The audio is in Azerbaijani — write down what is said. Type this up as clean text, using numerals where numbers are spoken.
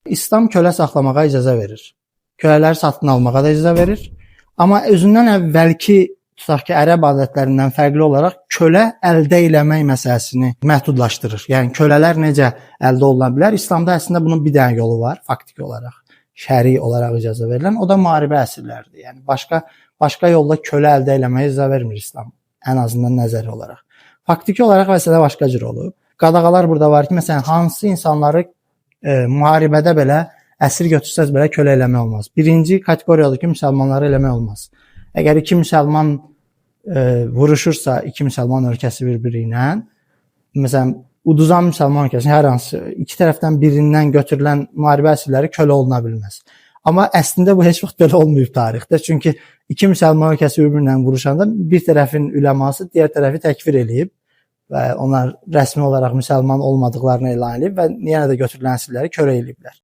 İslam kölə saxlamağa icazə verir. Kölələri satın almağa da icazə verir. Amma özündən əvvəlki tutaq ki, ərəb adətlərindən fərqli olaraq kölə əldə eləmək məsələsini məhdudlaşdırır. Yəni kölələr necə əldə oluna bilər? İslamda əslində bunun bir dənə yolu var faktiki olaraq. Şəri olaraq icazə verilən, o da müharibə əsirləridir. Yəni başqa yolla kölə əldə eləməyə icazə vermir İslam, ən azından nəzəri olaraq. Faktiki olaraq məsələ başqa cür olub. Qadağalar burada var ki, məsələn, hansı insanları müharibədə belə əsir götürsəz belə kölə eləmək olmaz. Birinci kateqoriyadır ki, müsəlmanları eləmək olmaz. Əgər iki müsəlman vuruşursa, iki müsəlman ölkəsi bir-biri ilə, məsələn, uduzan müsəlman ölkəsinin hər hansı iki tərəfdən birindən götürülən müharibə əsirləri kölə oluna bilməz. Amma əslində bu heç vaxt belə olmayıb tarixdə. Çünki iki müsəlman ölkəsi bir-birinə vuruşanda bir tərəfin üləması digər tərəfi təkfir eləyib və onlar rəsmi olaraq müsəlman olmadıqlarını elan edib və yenə də götürülən əsirləri kölə eləyiblər.